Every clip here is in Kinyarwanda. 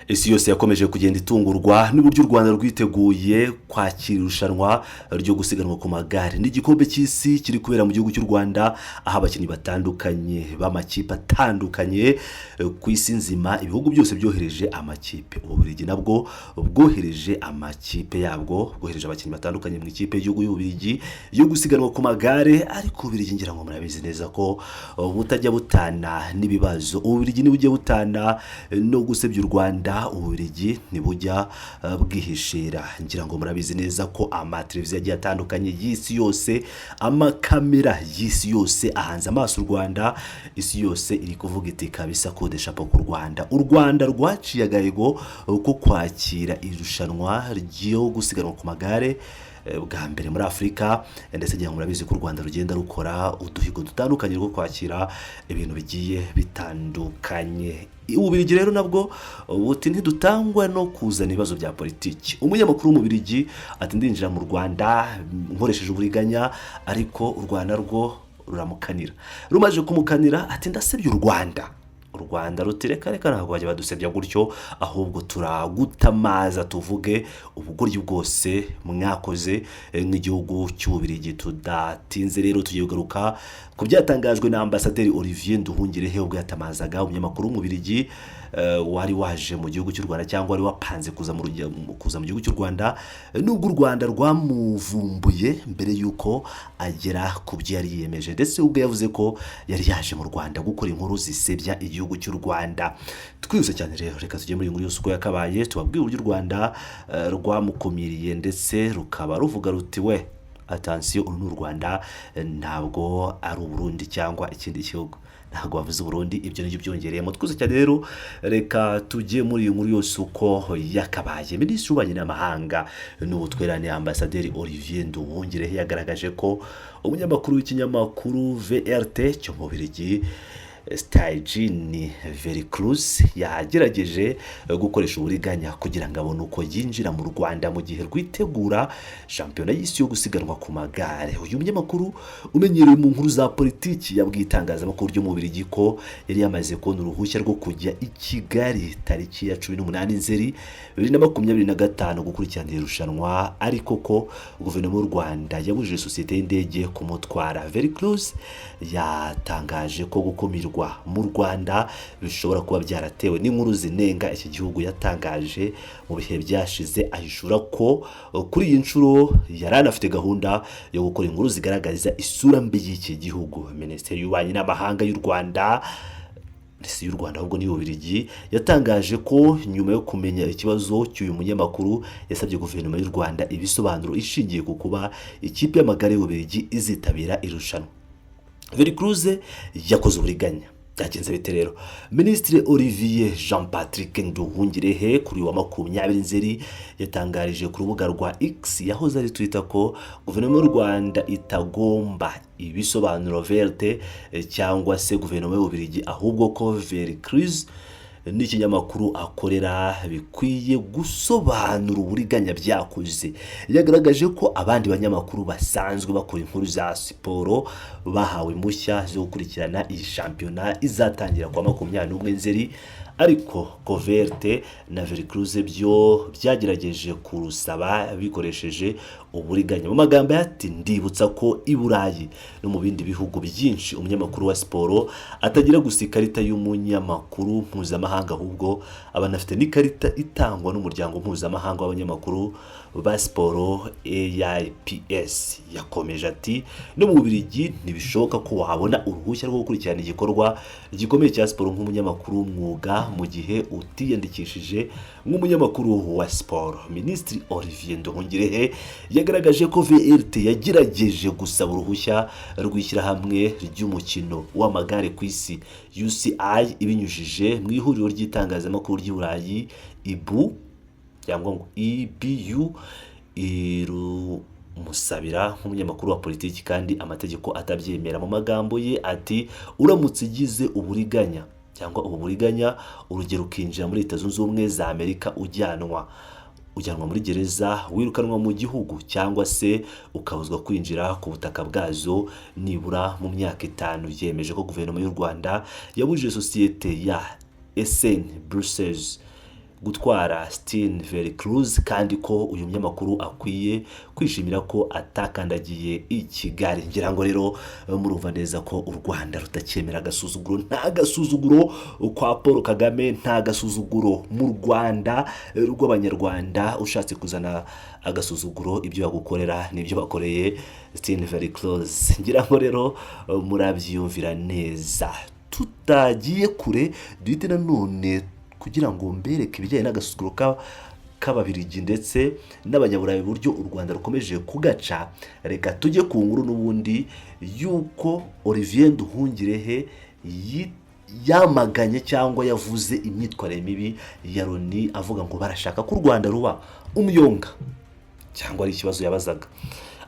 Isi yose yakomeje kugenda itungurwa n'uburyo u Rwanda rwiteguye kwakira irushanwa ryo gusiganwa ku magare n'igikombe cy'isi kiri kubera mu gihugu cy'u Rwanda, aho abakinnyi batandukanye b'amakipe atandukanye ku isi nzima, ibihugu byose byohereje amakipe. Ububiligi nabwo bwohereje amakipe yabwo, bwohereje abakinnyi batandukanye mu ikipe y'igihugu y'Ububiligi yo gusiganwa ku magare. Ariko Ububiligi, ngira ngo murabizi neza ko butajya butana n'ibibazo. Ububiligi ntibujya butana no gusebya u Rwanda. Ububiligi ntibujya bwihishira. Ngira ngo murabizi neza ko amateleviziyo agiye atandukanye y'isi yose, amakamera y'isi yose ahanze amaso u Rwanda. Isi yose iri kuvuga iti: "Kabisa, kodesha ku Rwanda." U Rwanda rwaciye agahigo ko kwakira irushanwa ryo gusiganwa ku magare bwa mbere muri Afurika. Ndetse ngira ngo murabizi ko u Rwanda rugenda rukora uduhigo dutandukanye rwo kwakira ibintu bigiye bitandukanye. Ububiligi rero nabwo buti: "Ntidutangwa no kuzana ibibazo bya politiki." Umunyamakuru w'Umubirigi ati: "Ndinjira mu Rwanda nkoresheje uburiganya." Ariko u Rwanda rwo ruramukanira. Rumaze kumukanira ati: "Ndasebye u Rwanda." U Rwanda ruti: "Reka reka, ntabwo bajya badusebya gutyo, ahubwo turagutamaza tuvuge ubugoryi bwose mwakoze nk'igihugu cy'Ububirigi." Tudatinze rero, tugiye kugaruka ku byatangajwe na Ambasaderi Olivier Nduhungirehe ubwo yatamazaga umunyamakuru w'Umubirigi wari waje mu gihugu cy'u Rwanda cyangwa wari wapanze kuza mu gihugu cy'u Rwanda, nubwo u Rwanda rwamuvumbuye mbere y'uko agera ku byo yari yiyemeje. Ndetse ubwo yavuze ko yari yaje mu Rwanda gukora inkuru zisebya igihugu cy'u Rwanda. Twihuse cyane rero, reka tujye muri iyi nkuru yose uko yakabaye, tubabwire uburyo u Rwanda rwamukumiriye, ndetse rukaba ruvuga ruti: "We, attention, uru ni u Rwanda, ntabwo ari Uburundi cyangwa ikindi gihugu." Ntabwo bavuze Uburundi, ibyo nibyo byongereyemo. Twese cyane rero, reka tujye muri iyi nkuru yose uko yakabaye. Minisitiri w'Ububanyi n'Amahanga n'Ubutwererane, Ambasaderi Olivier Nduhungirehe, yagaragaje ko umunyamakuru w'ikinyamakuru VRT cyo mu Bubiligi, Stijn Vercruysse, yagerageje gukoresha uburiganya kugira ngo abone uko yinjira mu Rwanda mu gihe rwitegura shampiyona y'isi yo gusiganwa ku magare. Uyu munyamakuru umenyerewe mu nkuru za politiki yabwiye itangazamakuru ryo mu Bubiligi ko yari yamaze kubona uruhushya rwo kujya i Kigali tariki ya 18 Nzeri 2025 gukurikirana irushanwa, ariko ko guverinoma y'u Rwanda yabujije sosiyete y'indege kumutwara. Vercruysse yatangaje ko gukumirwa mu Rwanda bishobora kuba byaratewe n'inkuru zinenga iki gihugu yatangaje mu bihe byashize, ahishura ko kuri iyi nshuro yari anafite gahunda yo gukora inkuru zigaragaza isura mbi y'iki gihugu. Minisiteri y'Ububanyi n'Amahanga y'u Rwanda, si y'u Rwanda ahubwo ni Bubiligi, yatangaje ko nyuma yo kumenya ikibazo cy'uyu munyamakuru yasabye guverinoma y'u Rwanda ibisobanuro ishingiye ku kuba ikipe y'amagare y'Ububiligi izitabira irushanwa. Vercruysse yakoze uburiganya, byagenze bite rero? Minisitiri Olivier Jean Patrick Nduhungirehe kuri wa 20 Nzeri yatangarije ku rubuga rwa X, yahoze ari Twitter, ko guverinoma y'u Rwanda itagomba ibisobanuro VRT cyangwa se guverinoma y'Ububiligi, ahubwo ko Vercruysse n'ikinyamakuru akorera bikwiye gusobanura uburiganya byakoze. Yagaragaje ko abandi banyamakuru basanzwe bakora inkuru za siporo bahawe impushya zo gukurikirana iyi shampiyona izatangira kuwa 21 Nzeri, ariko ko VRT na Vercruysse byo byagerageje kurusaba bikoresheje uburiganya. Mu magambo ati: "Ndibutsa ko i Burayi no mu bindi bihugu byinshi umunyamakuru wa siporo atagira gusa ikarita y'umunyamakuru mpuzamahanga, ahubwo aba anafite n'ikarita itangwa n'umuryango mpuzamahanga w'abanyamakuru ba siporo, AIPS." Yakomeje ati: "No mu Bubiligi ntibishoboka ko wabona uruhushya rwo gukurikirana igikorwa gikomeye cya siporo nk'umunyamakuru w'umwuga mu gihe utiyandikishije nk'umunyamakuru wa siporo." Minisitiri Olivier Nduhungirehe yagaragaje ko VRT yagerageje gusaba uruhushya rw'ishyirahamwe ry'umukino w'amagare ku isi, UCI, ibinyujije mu ihuriro ry'itangazamakuru ry'i Burayi, IBU cyangwa ngo EBU, irumusabira nk'umunyamakuru wa politiki kandi amategeko atabyemera. Mu magambo ye ati: "Uramutse ugize uburiganya cyangwa ubu buriganya, urugero ukinjira muri Leta Zunze Ubumwe za Amerika, ujyanwa muri gereza, wirukanwa mu gihugu cyangwa se ukabuzwa kwinjira ku butaka bwazo nibura mu myaka 5." Yemeje ko guverinoma y'u Rwanda yabujije sosiyete ya SN Brussels Gutwara Stijn Vercruysse, kandi ko uyu munyamakuru akwiye kwishimira ko atakandagiye i Kigali. Ngira ngo rero murumva neza ko u Rwanda rutacyemera agasuzuguro. Nta gasuzuguro kwa Paul Kagame, nta gasuzuguro mu Rwanda rw'Abanyarwanda. Ushatse kuzana agasuzuguro, ibyo bagukorera nibyo bakoreye Stijn Vercruysse. Ngira ngo rero murabyiyumvira neza. Tutagiye kure, duhite nanone kugira ngo mbereke ibijyanye n'agasuzuguro k'Ababirigi ndetse n'Abanyaburayi, uburyo u Rwanda rukomeje kugaca. Reka tujye ku nkuru n'ubundi y'uko Olivier Nduhungirehe yamaganye cyangwa yavuze imyitwarire mibi ya Loni, avuga ngo barashaka ko u Rwanda ruba umuyonga, cyangwa ari ikibazo yabazaga,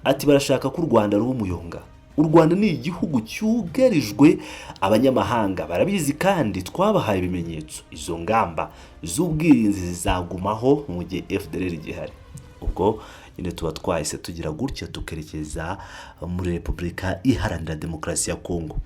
ati: "Barashaka ko u Rwanda ruba umuyonga. U Rwanda ni igihugu cyugarijwe, abanyamahanga barabizi kandi twabahaye ibimenyetso. Izo ngamba z'ubwirinzi zizagumaho mu gihe FDLR gihari." Ubwo nyine tuba twahise tugira gutya tukerekeza muri Repubulika Iharanira Demokarasi ya Kongo.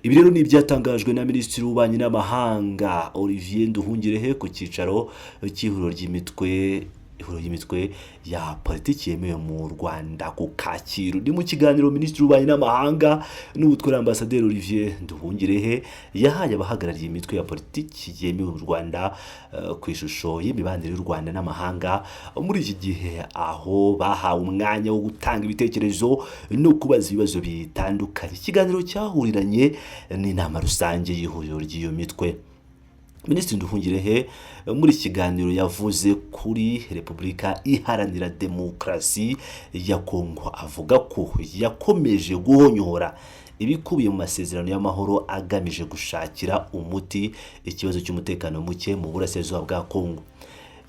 Ibi rero ni ibyatangajwe na Minisitiri w'Ububanyi n'Amahanga Olivier Nduhungirehe ku cyicaro cy'ihuriro ry'imitwe, ihuriro ry'imitwe ya politiki yemewe mu Rwanda, ku Kacyiru. Ni mu kiganiro Minisitiri w'Ububanyi n'Amahanga n'Ubutwererane, Ambasaderi Olivier Nduhungirehe, yahaye abahagarariye imitwe ya politiki yemewe mu Rwanda ku ishusho y'imibanire y'u Rwanda n'amahanga muri iki gihe, aho bahawe umwanya wo gutanga ibitekerezo no kubaza ibibazo bitandukanye. Ikiganiro cyahuriranye n'inama rusange y'ihuriro ry'iyo mitwe. Minisitiri Nduhungirehe muri iki kiganiro yavuze kuri Repubulika Iharanira Demokarasi ya Kongo, avuga ko yakomeje guhonyora ibikubiye mu masezerano y'amahoro agamije gushakira umuti ikibazo cy'umutekano muke mu burasirazuba bwa Kongo.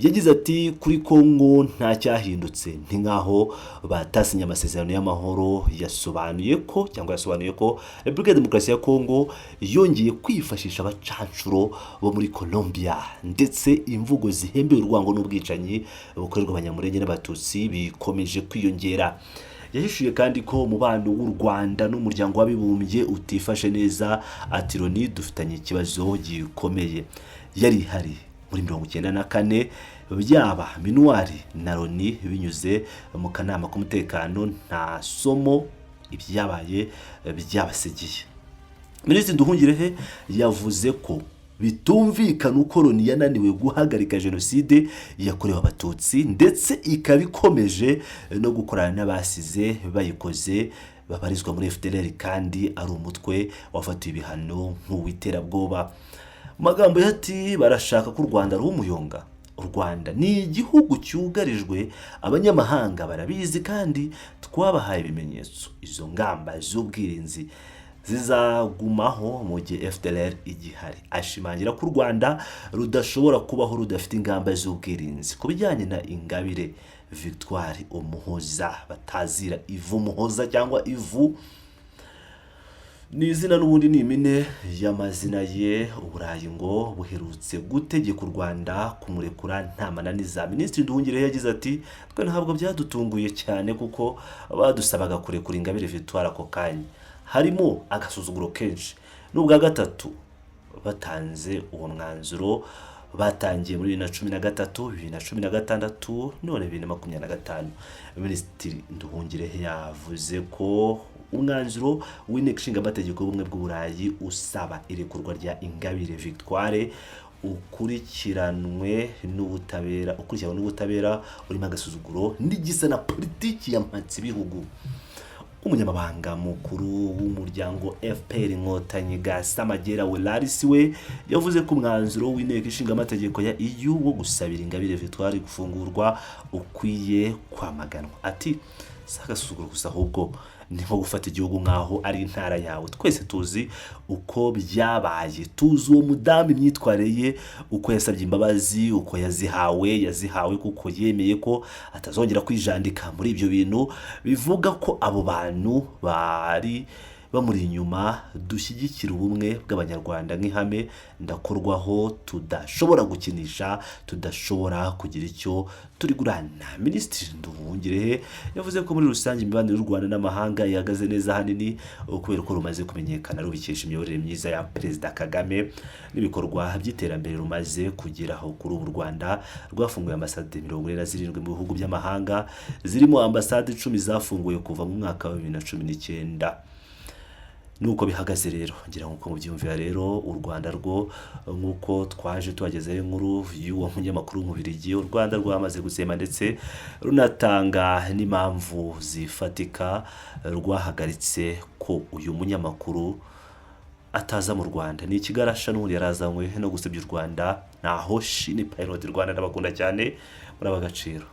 Yagize ati: "Kuri Kongo nta cyahindutse, ni nk'aho batasinye amasezerano y'amahoro." Yasobanuye ko, cyangwa yasobanuye ko Repubulika ya Demokarasi ya Kongo yongeye kwifashisha abacancuro bo muri Colombia, ndetse imvugo zihembera urwango n'ubwicanyi bukorerwa Abanyamurenge n'Abatutsi bikomeje kwiyongera. Yahishuye kandi ko umubano w'u Rwanda n'Umuryango w'Abibumbye utifashe neza, ati: "Loni dufitanye ikibazo gikomeye. Yari ihari muri 94, byaba MINUAR na Loni binyuze mu kanama k'umutekano, nta somo ibyabaye byabasigiye." Minisitiri Nduhungirehe yavuze ko bitumvikana uko Loni yananiwe guhagarika Jenoside yakorewe Abatutsi, ndetse ikaba ikomeje no gukorana n'abasize bayikoze babarizwa muri FDLR, kandi ari umutwe wafatiwe ibihano nk'uw'iterabwoba. Mu magambo ye ati: "Barashaka ko u Rwanda ruba umuyonga. U Rwanda ni igihugu cyugarijwe, abanyamahanga barabizi kandi twabahaye ibimenyetso. Izo ngamba z'ubwirinzi zizagumaho mu gihe FDLR igihari." Ashimangira ko u Rwanda rudashobora kubaho rudafite ingamba z'ubwirinzi. Ku bijyanye na Ingabire Victoire Umuhoza, batazira Ivu Muhoza cyangwa Ivu, ni izina n'ubundi ni impine y'amazina ye, Uburayi ngo buherutse gutegeka u Rwanda kumurekura nta mananiza. Minisitiri Nduhungirehe yagize ati: "Twe ntabwo byadutunguye cyane, kuko badusabaga kurekura Ingabire Victoire ako kanya. Harimo agasuzuguro kenshi. N'ubwa gatatu batanze uwo mwanzuro. Batangiye muri 2013, 2016, none 2025." Minisitiri Nduhungirehe yavuze ko umwanzuro w'Inteko Ishinga Amategeko y'Ubumwe bw'Uburayi usaba irekurwa rya Ingabire Victoire ukurikiranwe n'ubutabera urimo agasuzuguro n'igisa na politiki ya mpatsibihugu. Umunyamabanga mukuru w'umuryango FPR Inkotanyi, Gasamagera Welarisi, we yavuze ko umwanzuro w'Inteko Ishinga Amategeko ya EU wo gusabira Ingabire Victoire gufungurwa ukwiye kwamaganwa. Ati: "Si agasuzuguro gusa, ahubwo ni nko gufata igihugu nk'aho ari intara yawe. Twese tuzi uko byabaye, tuzi uwo mudamu, imyitwarire ye, uko yasabye imbabazi, uko yazihawe. Yazihawe kuko yemeye ko atazongera kwijandika muri ibyo bintu." Bivuga ko abo bantu bari bamuri inyuma. Dushyigikira ubumwe bw'Abanyarwanda nk'ihame ndakorwaho tudashobora gukinisha, tudashobora kugira icyo turi gurana. Minisitiri Nduhungirehe yavuze ko muri rusange imibanire y'u Rwanda n'amahanga ihagaze neza, ahanini kubera ko rumaze kumenyekana rubikesha imiyoborere myiza ya Perezida Kagame n'ibikorwa by'iterambere rumaze kugeraho. Kuri ubu u Rwanda rwafunguye ambasade 47 mu bihugu by'amahanga, zirimo ambasade 10 zafunguye kuva mu mwaka wa 2019. Nuko bihagaze rero, ngira ngo uko mubyumvira rero, u Rwanda rwo nk'uko twaje tubagezaho inkuru y'uwo munyamakuru w'Umubirigi, u Rwanda rwamaze gutsemba ndetse runatanga n'impamvu zifatika rwahagaritse ko uyu munyamakuru ataza mu Rwanda. Ni ikigarasha n'ubundi yarazanywe no gusebya u Rwanda. Naho shini Pilot Rwanda, ndabakunda cyane, muri ab'agaciro.